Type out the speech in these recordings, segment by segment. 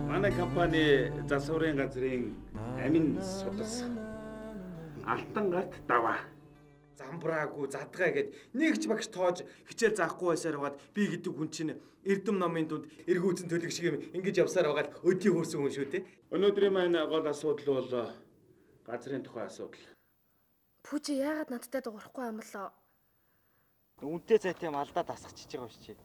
Манай компани засварын газрын амин судас алтан гарт даваа. Замбраагүй задгаа гэд нэг ч багш тоож хичээл заахгүй байсаар байгаад би гэдэг хүн чинь эрдэм номын дунд эргүүцэн төлөг шиг юм ингэж явсаар байгаад өдий хөрсөн хүн шүү дээ. Өнөөдрийн маань гол асуудал бол газрын тухай асуудал. Пүжи яагаад надтай дуурахгүй юм болоо? Үнтэй зайтай юм алдаа дасгачиж байгаа юм чи.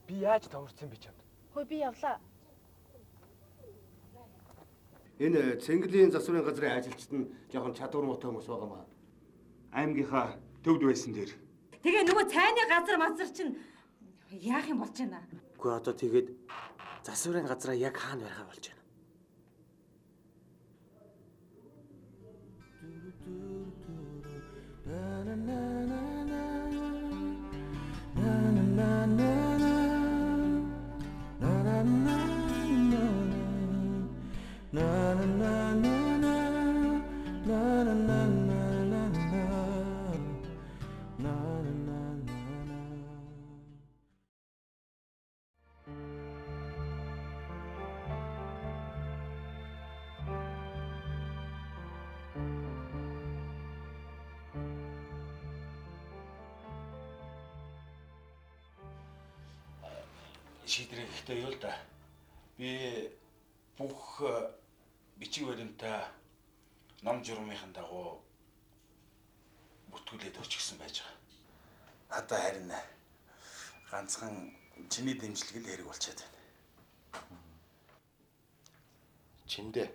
Би яаж томорцсон бэ чамд? Хөөе би явлаа. Энэ Цэнгэлийн засварын газрын ажилчид нь жоохон чадвар муутай хүмүүс байгаа маа. Аймгийнхаа төвд байсан дээр. Тэгээ нөгөө цайны газар мазар чинь яах юм болж байна? Үгүй одоо тэгээд засварын газраа яг хаана барихаа болж байна? Шийдрээ гэхдээ юу л да. Би бүх бичиг баримтаа ном журмынхан дагуу бүртгүүлээд өчгсөн байж байгаа. Надад харин ганцхан чиний дэмжлэг л хэрэг болчиход байна. Чиндээ.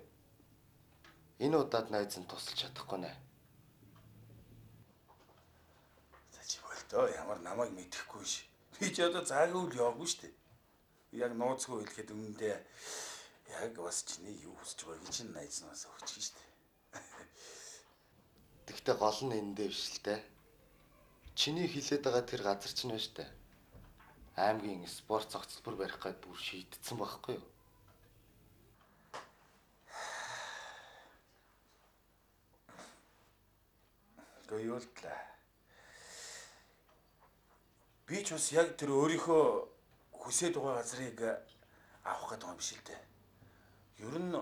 Энэ удаад найз нь тусалж чадахгүй нэ. За чи болдоо ямар намайг мэдэхгүй ш. Би ч одоо заагүй л яваагүй шүү дээ. Яг нууцгүй хэлэхэд үнэндээ яг бас чиний юу хүсэж байгааг чинь найзнаас өгч шүү дээ. Тэгтээ гол нь эндээ биш л дээ. Чиний хилээд байгаа тэр газар чинь байна шүү дээ. Аймгийн спорт цогцлбор барих гээд бүр шийдсэн байхгүй юу? Гэхдээ юу л дээ. Би ч бас яг тэр өөрийнхөө хүсээд байгаа газрыг авах гэдэг юм биш л дээ. Ер нь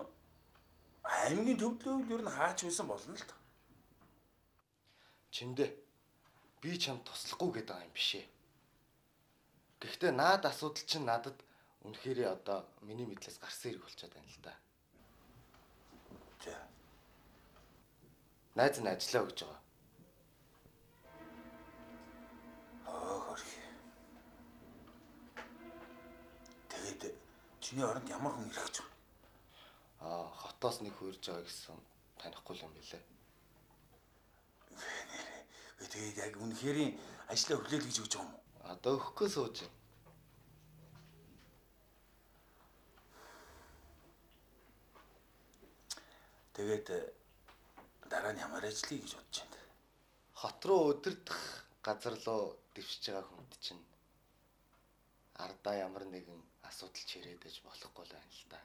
аймгийн төвлөрөл ер нь хаач байсан болно л доо. Чиндээ би чамд туслахгүй гэдэг байгаа юм биш ээ. Гэхдээ наад асуудал чинь надад үнэхээр одоо миний мэдлээс гарсан хэрэг болчиход байна л да. За. Найз нь ажиллаа өгч байгаа. Аа хөрх. Тэгээд чиний оронд ямар хүн ирэх гэж байна? Аа, хотоос нэг хөрж байгаа гэсэн танихгүй юм билээ. Тэгээд яг үнэхээр ажлаа хүлээл гэж өгч байгаа юм уу? Одоо өгөхгүй сууж байна. Тэгээд дараа нь ямар ажлыг гэж бодож байна? Хот руу өдөрдөх газар руу дэвшиж байгаа хүнд чинь ардаа ямар нэгэн асуудал чирээд аж болохгүй л байна л да.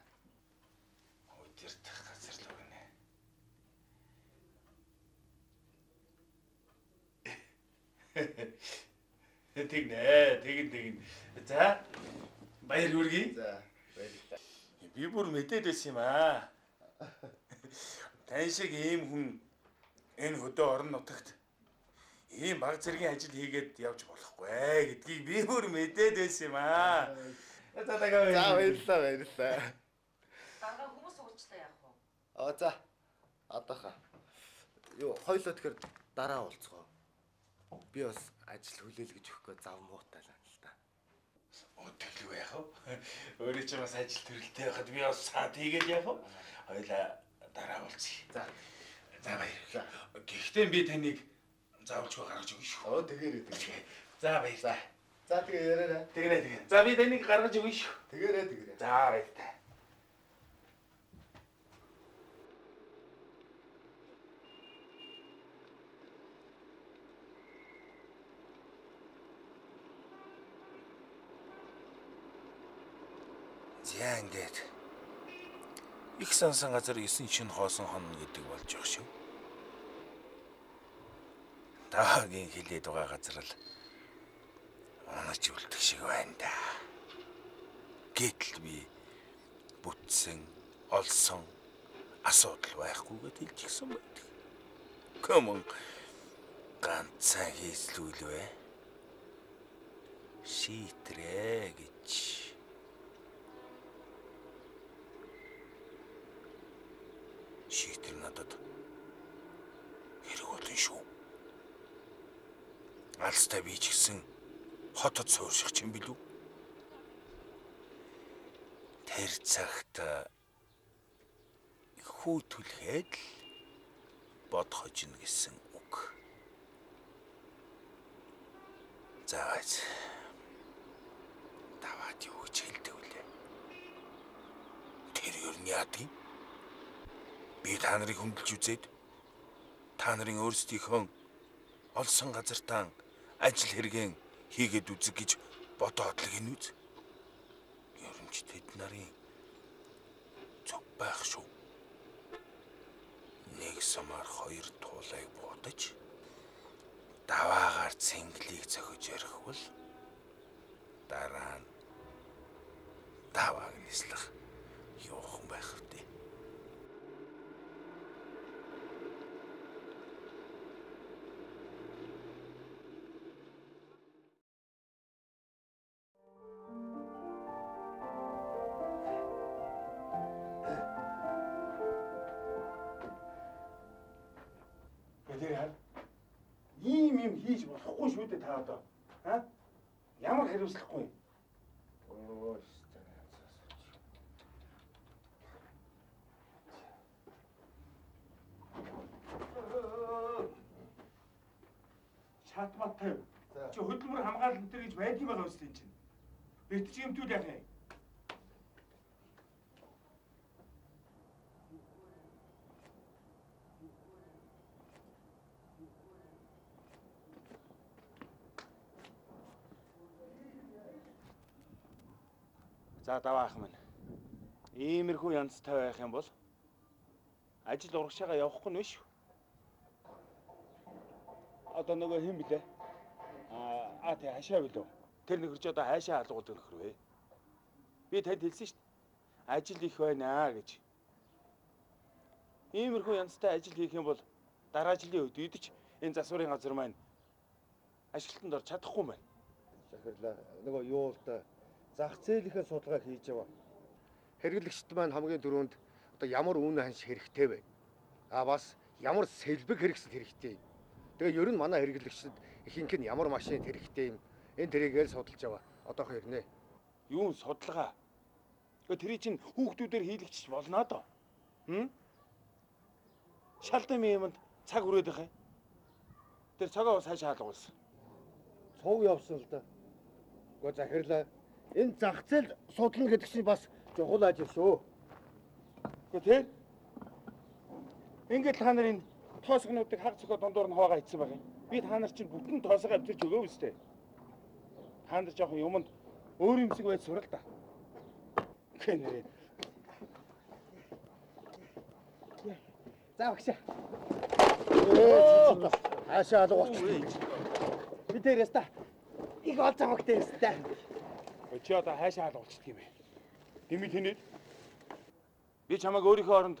Өдөрдөх газар руу гинэ. Тэгнэ, тэгнэ, тэгнэ. За, баяр хүргэе. За, баярлалаа. Би бүр мэдээд байсан юм аа. Тань шиг ийм хүн энэ хөдөө орон нутагт ийм баг зэргийн ажил хийгээд явж болохгүй гэдгийг би бүр мэдээд байсан юм аа. За, за, баярлалаа, баярлалаа. Дарга хүмүүс уучлаа яах вэ? Аа, за. Одоохоо. Юу, хоёлоо тэгэхээр дараа уулзгаа. Би бас ажил хүлээл гэж өгөхгүй зав муутай л байна л да. Өдөглөө яах вэ? Өөрөө ч бас ажил төрөлтэй байхад би бас саад хийгээл яах вэ? Хоёлаа дараа уулзъя. За. За баярлалаа. Гэхдээ би таныг заавалчгүй гаргаж өгнө шүү. Оо тэгээрэй тэгээрэй. За баярлалаа. За тэгээ яриарай. Тэгнэ тэгнэ. За би таныг гаргаж өгнө шүү. Тэгээрэй тэгээрэй. За баярлалаа. За ингээд их сансан газар 9 шин хоосон хонно гэдэг болж явах шүү. Таагийн хилээд байгаа газар л унаж үлдэх шиг байна да. Гэтэл би бүтсэн, олсон асуудал байхгүйгээд хэлчихсэн байдаг. Кэмэн ганцхан хийслүүлвэ. Шийтрээ гэж. Шийтэр надад хэрэг болно шүү. Алстай би ч гэсэн хотод суурших юм билүү? Тэр цагт хүүтүүлгээд л бодох хожино гэсэн үг. За даваад юу гэж хэлдэг вүлээ? Тэр ер нь яадаг юм? Би та нарыг хөндлөж үзээд та нарын өөрсдийнхөө олсон газартаа ажил хэрэгэн хийгээд үзэг гэж бодоод л гин үз. Ер нь ч тэд нарын зөв байх шүү. Нэг сумаар хоёр туулайг буудаж даваагаар цэнгэлийг цохиж орхивол дараа нь давааг нислэх юухан байх вэ? Ийм юм хийж болохгүй шүү дээ та одоо. Аа? Ямар хариуцлагагүй юм? Өө Шат маттай. Чи хөдөлмөр хамгаалалт энэ гэж байдгийн байгаа үстэй энэ чинь. Бэртэж юмтүүл яах юм? За даваа ах минь. Иймэрхүү янзтай байх юм бол ажил урагшаага явахгүй нь биш. Одоо нөгөө хэн блэ? Аа тий хашаа билүү. Тэр нөхөр чи одоо хайшаа алгуулдаг нөхөр вэ? Би танд хэлсэн шүү дээ. Ажил их байна гэж. Иймэрхүү янзтай ажил хийх юм бол дараа жилийн үед идэж энэ засварын газар маань ажилтнанд орж чадахгүй байна. Захирлаа. Нөгөө юу л да зах зээлийнхээ судалгаа хийж яваа. Хэрэглэгчд маань хамгийн түрүүнд одоо ямар үн ханш хэрэгтэй вэ? А бас ямар сэлбэг хэрэгсэл хэрэгтэй юм. Тэгээ ер нь манай хэрэглэгчдэд ихэнх нь ямар машин хэрэгтэй юм. Энэ тэрийгээр судалж яваа. Одоохоо ирнэ. Юун судалгаа? Тэгээ тэрий чинь хүүхдүүдээр хийлэгчж болно доо. Хм? Шалдам юмд цаг хүрээд байх юм. Тэр цагаа бас хайшаа алгуулсан. Цуг явсан л да. Гэхдээ захирлаа. Энэ зах зээл судлана гэдэг чинь бас чухал ажил шүү. Гэхдээ тэр ингээд та нарын тоосгонуудыг хаг цохоо дундуур нь хуваагаа хийсэн байх юм. Би та нар чинь бүтэн тоосгоо авчирч өгөөв үстэй. Та нар жоохон юмд өөр юмсэг байж сурал та. Гэнэ. За багшаа. Хаашаа алга болчих. Би тэр яста. Их ол замагтай яста. Чи одоо хайшаа алга болчихдөг юм бэ? Дэмий тэнэд. Би чамайг өөрийнхөө оронд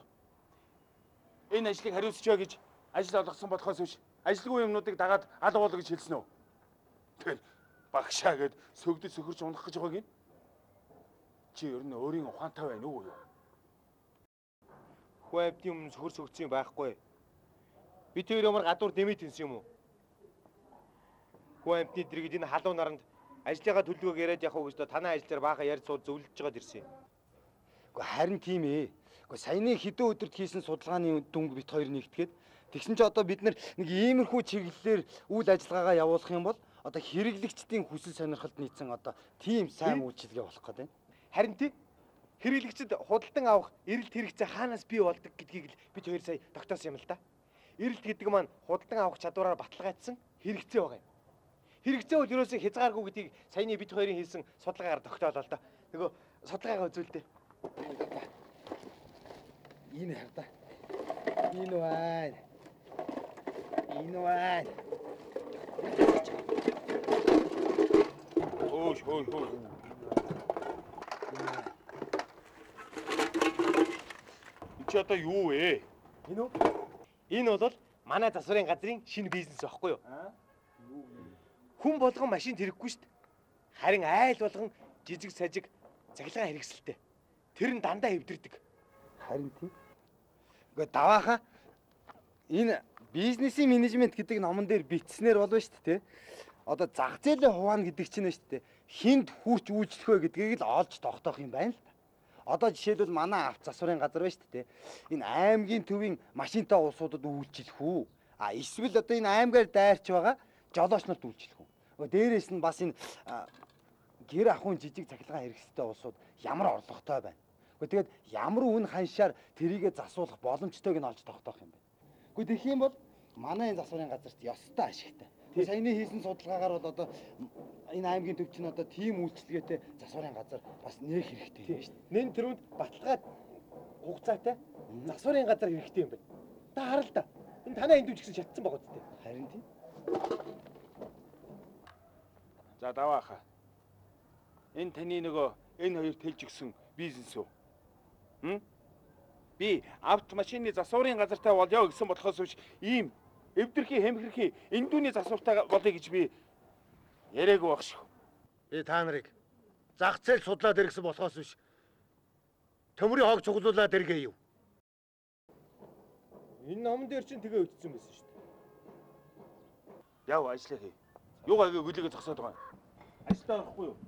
энэ ажлыг хариуцж бай гэж ажил олгосон болохоос биш ажилгүй юмнуудыг дагаад алга бол гэж хэлсэн үү? Тэгэл багшаа гэд сөгдөж сөхөрч унах гэж байгааг юм. Чи ер нь өөрийн ухаантай байна уу юу? Хүн амьтны өмнө сөхөр сөгдсөн юм байхгүй. Би тэр ямар гадуур дэмий тэнсэн юм уу? Хүн амьтны дэргэд энэ халуун наранд ажлынхаа төлөвлөгөөг яриад явах уу гэж танай ажил дээр баахан ярьж сууд зөвлөж байгаад ирсэн юм. Гэхдээ харин тийм ээ. Гэхдээ саяны хэдэн өдөрт хийсэн судалгааны дүнг бит хоёр нэгтгээд тэгсэн чи одоо бид нар нэг иймэрхүү чиглэлээр үйл ажиллагаагаа явуулах юм бол одоо хэрэглэгчдийн хүсэл сонирхолд нийцсэн одоо тийм сайн үйлчилгээ болох гэдэг юм. Харин тийм хэрэглэгчд худалдан авах эрэлт хэрэгцээ хаанаас бий болдог гэдгийг л бид хоёр сая тогтоосон юм л да. Эрэлт гэдэг маань худалдан авах чадвараар баталгаажсан хэрэгцээ байгаа юм. Хэрэгцээ бол ерөөсөө хязгааргүй гэдгийг саяны бид хоёрын хийсэн судалгаагаар тогтоолоо л да. Нөгөө Судалгаагаа үзүүлдэ. Энэ хар да. Энэ байна. Энэ байна. Хөөш хөөш хөөш. Чи одоо юу вэ? Энэ үү? Энэ бол манай засварын газрын шинэ бизнес байхгүй юу? Хүн болгон машин хэрэггүй шүү дээ. Харин айл болгон жижиг сажиг цахилгаан хэрэгсэлтэй. Тэр нь дандаа эвдэрдэг. Харин тийм. Үгүй давааха энэ бизнесийн менежмент гэдэг номон дээр бичснээр болов шүү дээ. Одоо зах зээлийн хуваана гэдэг чинь шүү дээ. Хинд хүрч үйлчлэх вэ гэдгийг л олж тогтоох юм байна л да. Одоо жишээлбэл манай авто засварын газар байна шүү дээ. Энэ аймгийн төвийн машинтай улсуудад үйлчлэх үү? А эсвэл одоо энэ аймгаар дайрч байгаа жолооч нарт үйлчлэх үү? Дээрээс нь бас энэ гэр ахуйн жижиг цахилгаан хэрэгсэлтэй улсууд ямар орлоготой байна? Гэхдээ тэгээд ямар үн ханшаар тэрийгэ засуулах боломжтойг нь олж тогтоох юм бэ? Гэхдээ тэгэх юм бол манай энэ засварын газарт ёстой ашигтай. Тэгээ саяны хийсэн судалгаагаар бол одоо энэ аймгийн төв чинь одоо тийм үйлчилгээтэй засварын газар бас нээх хэрэгтэй юм шүү дээ. Нэн тэрүүнд баталгаа хугацаатай засварын газар хэрэгтэй юм байна. Та харал та. Энэ танай энд үжигсэн шатсан байгаа үстэй. Харин тийм. За давааха. Энэ таны нөгөө энэ хоёр тэлж өгсөн бизнес үү? Хм? Би автомашины засварын газартай болёо гэсэн болохоос биш ийм эвдэрхий хэмхэрхий эндүүний засвартай болъё гэж би яриаггүй баг шүү. Би та нарыг зах зээл судлаад иргэсэн болохоос биш төмрийн хог цуглуулад иргээ юу? Энэ номон дээр чинь тэгээ үтсэн байсан шүү дээ. Яв ажиллаа хий. Юу гайгүй гүлийгээ зогсоод байгаа юм. Ажилдаа орохгүй юу?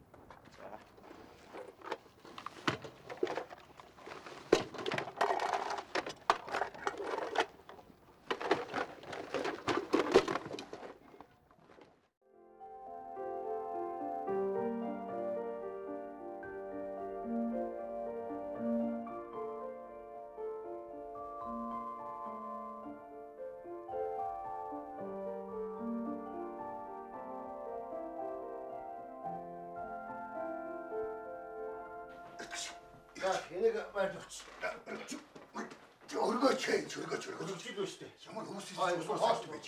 Ямар хүмүүс хийсэн хоолт байж.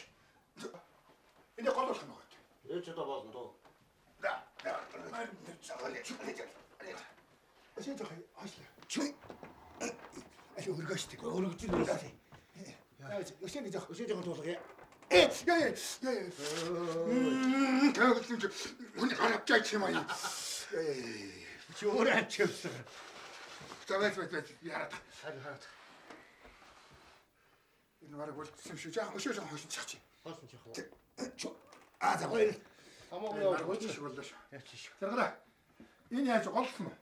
Энд гол болох юм байна. Ээж одоо болно доо. Энэ бараг болчихсон шүү. Жаахан өшөө жаахан хошин чих чи. Хошин чих уу. Аа за гоё. Хамаагүй явж болчих боллоо шүү. Яач шүү. Заргалаа. Энэ яаж голсон уу?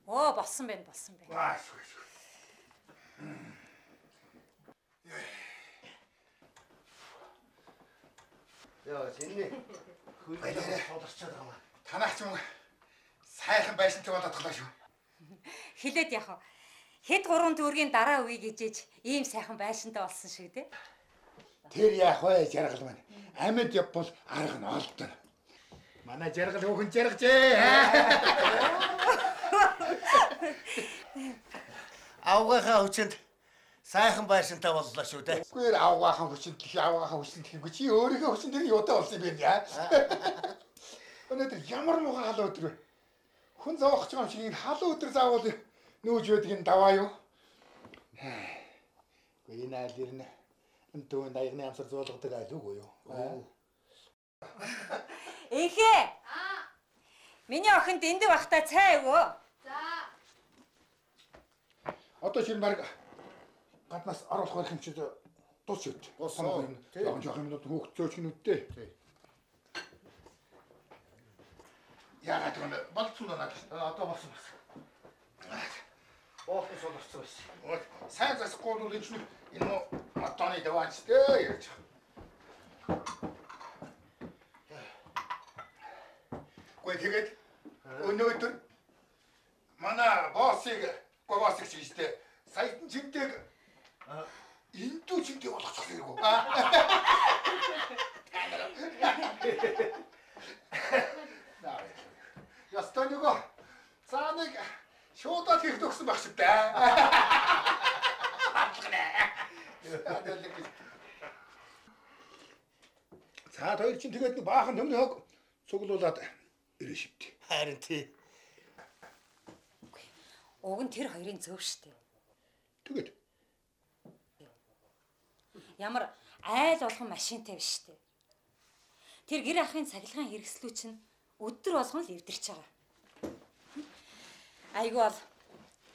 Оо болсон байна, болсон байна. Ваа шүү шүү. Яа, чиний хөлөө суларчаад байгаа юм. Танах ч юм сайхан байшинтай болоод тоглоо шүү. Хилээд яах вэ? Хэд гурван төгрөгийн дараа үе гэжээж ийм сайхан байшинтай болсон шиг дээ. Тэр яах вэ жаргал маань. Амьд явбал арга нь олдоно. Манай жаргал хүүхэн жаргажээ. Авгайхаа хүчинд сайхан байшинтай боллоо шүү дээ. Үгүй ээ авгайхаа хүчинд авгайхаа хүчинд гэхгүй чи өөрийнхөө хүчин дээр юутай болсон юм бэ яа. Өнөөдөр ямар муухай халуун өдөр вэ? Хүн зовоох гэж байгаа юм шиг энэ халуун өдөр заавал нүүж байдаг энэ даваа юу? Үгүй энэ айл ирнэ. Энтүүн даяны амсар зуулгадаг айл үгүй юу? Эхээ. Миний охин дэндүү бахта цай өгөө. За. Одоо чинь баг гаднаас оруулах байх юм чи тус шүт. Дууссан. Жохон жохон юмнууд хөөх зөөч гинүүдтэй. Яагаад гэвэл болцсон уу надад? Одоо болсон болсон. Боохон суларсан байсан. Сайн засахгүй бол энэ чинь энэ одооны даваач дээ ярьж байгаа. Гүй тэгээд өнөөдөр манай боссыг боссыг чийжтэй саятан чимтэйг эндүү чимтэй болгочих хэрэггүй. Ястаа нөгөө цаа нэг чинь тэгээд нэг баахан төмний хог цуглуулад ирээ шивдээ. Харин тий. Уг нь тэр хоёрын зөв штэ. Тэгээд ямар айл болгон машинтай биш штэ. Тэр гэр ахын цахилгаан хэрэгслүү чинь өдөр болгон л эвдэрч байгаа. Айгүй бол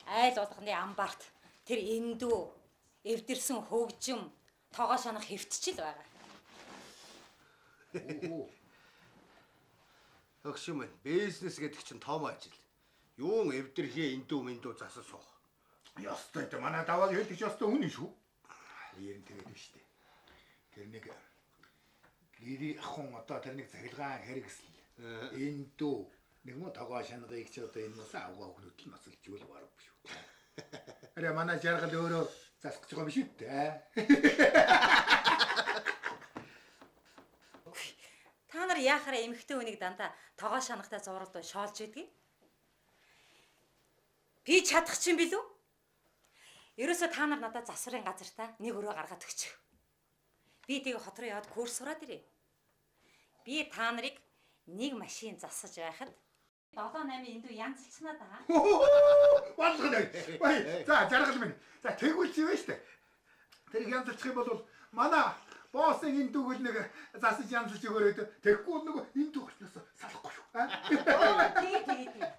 айл болгоны амбарт тэр эндүү эвдэрсэн хөгжим тогоо шанах хэвтчил байгаа. Өгш юм байна. Бизнес гэдэг чинь том ажил. Юун эвдэрхээ эндүү мэндүү засан суух. Ёстой дээ. Манай давааг хэлдэг ч ёстой үнэн шүү. Ер нь тэгээд биш дээ. Тэр нэг гэрийн ахын одоо тэр нэг цахилгаан хэрэгсэл эндүү нэг мө тогоо шанагыг чи одоо энэ бас авгаа хөнөд л масалжгүй бараг шүү. Арай манай жаргал өөрөө засах гэж байгаа юм шүү дээ. Та нар яахаараа эмэгтэй хүнийг дандаа тогоо шанахтай зуралд шоолж байдгийг? Би чадах чинь билүү? Ерөөсөө та нар надад засварын газартаа нэг өрөө гаргаад өгч. Би тэгээ хот руу яваад курс сураад ирээ. Би та нарыг нэг машин засаж байхад 7 8 эндүү янзалцнаа даа. Болгоно. Бай. За жаргал минь. За тэгвэл чи вэ штэ. Тэрийг янзалчих юм бол манай боссын эндүүг л нэг засаж янзалж өгөөрэй. Тэгэхгүй бол нөгөө эндүү болсноос салахгүй шүү. Тэгээ тэгээ.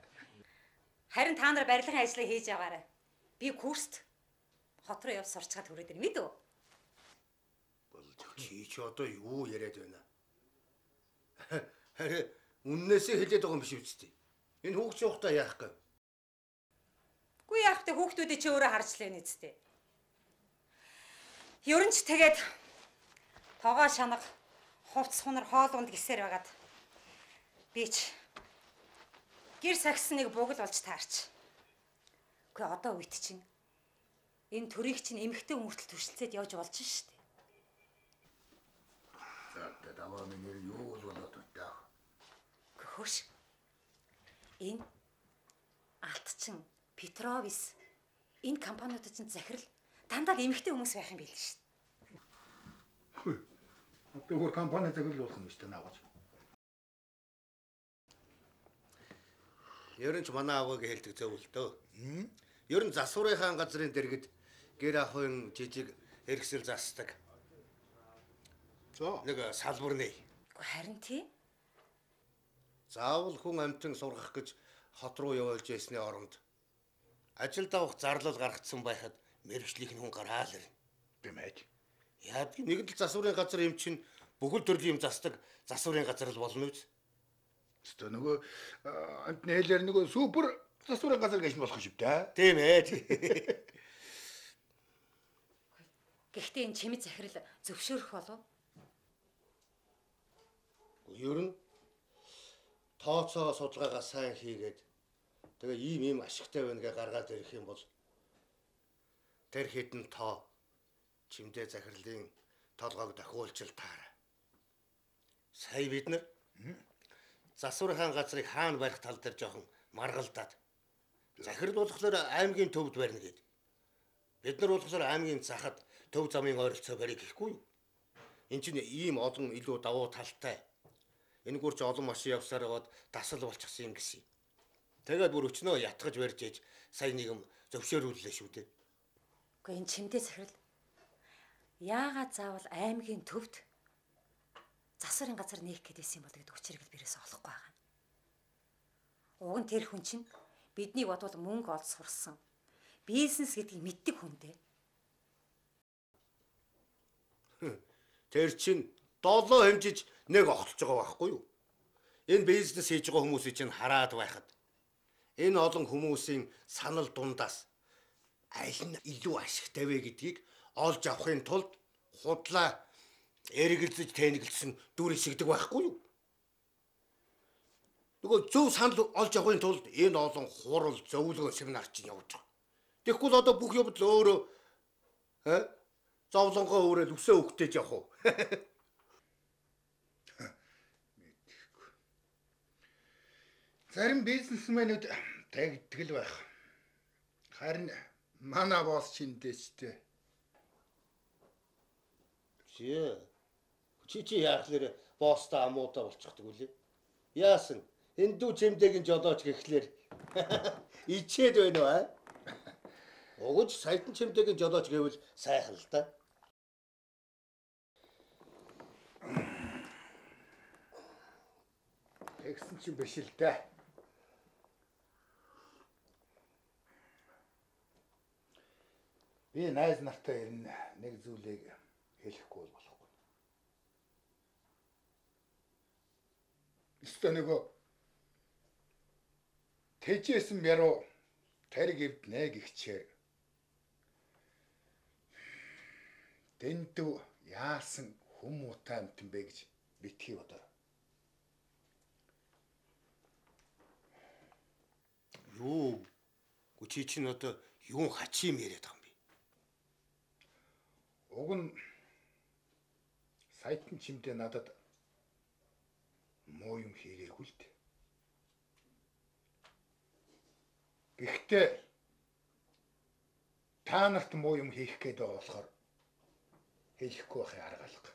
Харин та нар барилгын ажлыг хийж яваарай. Би курст хот руу явж сурчгаад хүрээд ирнэ мэдв. Болж чи чи одоо юу яриад байна? Харин үннээсээ хэлээд байгаа юм биш үсттэй. Энэ хүүхд чухтаа яах вэ? Үгүй яах вэ? Хүүхдүүдээ чи өөрөө харж лээ нэцтэй. Ер нь ч тэгээд тогоо шанаг хувцс хунар хоол унд гисээр байгаад би ч гэр сагсан нэг бугал болж таарч. Үгүй одоо үед чинь энэ төрийг чинь эмэгтэй хүмүүртэл түшилцээд явж болж штэ. За даваа минь юу л болоод байна. Үгүй хөөш. Энэ Алтчин, Петровис энэ компаниудад чинь захирал дандаа л эмэгтэй хүмүүс байх юм билээ штэ. Одоо өөр компани захирал болох юм штэ наавч. Ер нь ч манай аваагийн хэлдэг зөв л дөө. Ер нь засварынхаа газрын дэргэд гэр ахуйн жижиг хэрэгсэл засдаг. За нэг салбар нэ. Үгүй харин тий. Заавал хүн амьтан сургах гэж хот руу явуулж ясны оронд ажил давах зарлал гаргацсан байхад мэрэгжлийнх нь хүн гараал ирнэ. Бэмэж. Яадаг нэг л засварын газар юм чинь бүхэл төрлийн юм засдаг засварын газар л болно үз. Өстө нөгөө амтны хэлээр нөгөө супер засварын газар гэж болох юм шүү дээ. Тийм ээ. Гэхдээ энэ чимэд захирал зөвшөөрөх болов? Ер нь тооцоо судалгаагаа сайн хийгээд тэгээ ийм ийм ашигтай байна гэж гаргаад ирэх юм бол тэр хэдэн тоо чимдээ захирлын толгойг дохиулчил таараа. Сая бид нар засварынхаа газрыг хаана барих тал дээр жоохон маргалдаад захирал болохоор аймгийн төвд барина гэд. Бид нар болохоор аймгийн захад төв замын ойролцоо барих гэхгүй юу? Энд чинь ийм олон илүү давуу талтай. Энэ гүрч олон машин явсаар байгаад дасал болчихсон юм гэсэн. Тэгээд бүр өчнөө ятгаж барьж ээж сая нэг юм зөвшөөрүүллээ шүү дээ. Үгүй энэ чимдээ захирал яагаад заавал аймгийн төвд засварын газар нээх гэдээсэн юм бол гэдэг учрыг л бирээс олохгүй байгаа. Уг нь тэр хүн чинь биднийг бодвол мөнгө олж сурсан. Бизнес гэдгийг мэддэг хүн дээ. Тэр чинь долоо хэмжиж нэг огтлж байгаа байхгүй юу? Энэ бизнес хийж байгаа хүмүүсийг чинь хараад байхад энэ олон хүмүүсийн санал дундаас аль нь илүү ашигтай вэ гэдгийг олж авахын тулд худлаа эргэлзэж тэнэгэлсэн дүр ишигдэг байхгүй юу? Нөгөө зөв санал олж авахын тулд энэ олон хурал зөвлөгөө семинар чинь явж байгаа. Тэгэхгүй л одоо бүх юмд л өөрөө зовлонгоо өөрөө өсөө өгтөж явах уу? Мэдхгүй. Зарим бизнесмэнүүд тэгтгэл байх. Харин манай босс чиндээчтэй. Чи чи яах лэр босстой амуудаа болчихдог үлээ. Яасан? Эндүү чимдэгийн жолооч гэхлээр ичээд байна уу аа? Угж саятан чимдэгийн жолооч гэвэл сайхан л да. Тэгсэн чинь биш л дээ. Би найз нартай ирнэ нэг зүйлийг хэлэхгүй бол болохгүй. Өстө нөгөө тэжээсэн яруу тариг эвднэ гихчээр дэндүү яасан хүм муутай амтан бэ гэж битгий бодороо. Юу? Гү чи чинь одоо юун хачин юм яриад байгаа юм бэ? Уг нь саятан чимдээ надад муу юм хийгээгүй л дээ. Гэхдээ та нарт муу юм хийх гээд байгаа болохоор хэлэхгүй байхын арга алга.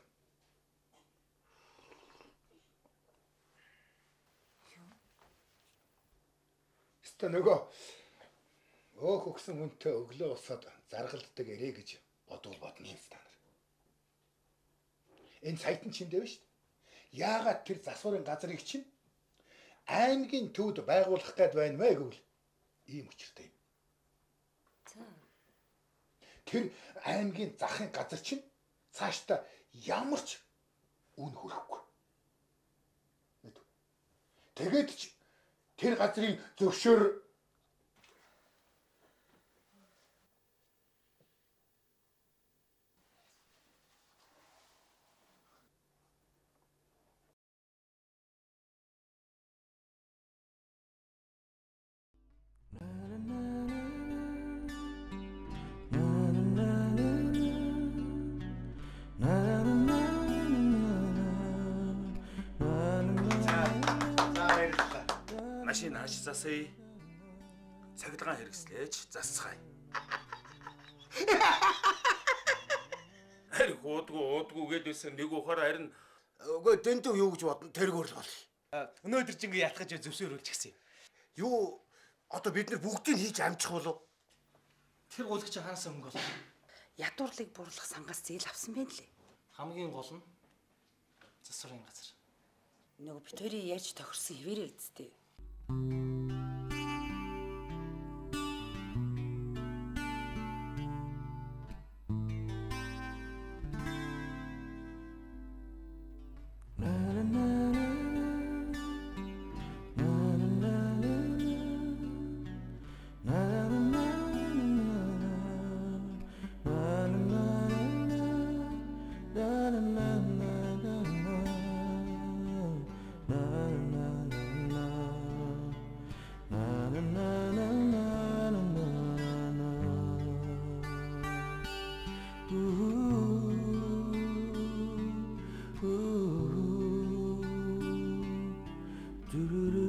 Өстө нөгөө өөх өгсөн хүнтэй өглөө босоод заргалддаг эрээ гэж бодвол бодно л та нар. Энэ саятан чимдээ биш үү? Яагаад тэр засварын газрыг чинь аймгийн төвд байгуулах гээд байна вэ гэвэл ийм учиртай юм. За. Тэр аймгийн захын газар чинь цаашдаа ямар ч үн хөрөхгүй. Тэгээд ч тэр газрын зөвшөөр Машин хааш засъя. Цахилгаан хэрэгслээч засцгаая. Харин хуудгүй уудгүй гэдээсэн нэг ухаар харин үгүй дэндүү юу гэж бодно тэргээр л бол. Өнөөдөр ч ингэ ятгаж зөвшөөрүүлж гисэн юм. Юу одоо бид нар бүгдийг хийж амжих болов? Тэр гуйлагч хаанаас мөнгө олох? Ядуурлыг бурлах сангаас зээл авсан байх лээ. Хамгийн гол нь засварын газар. Нөгөө бит хоёрын ярьж тохирсон хэвээрээ үсттэй. Do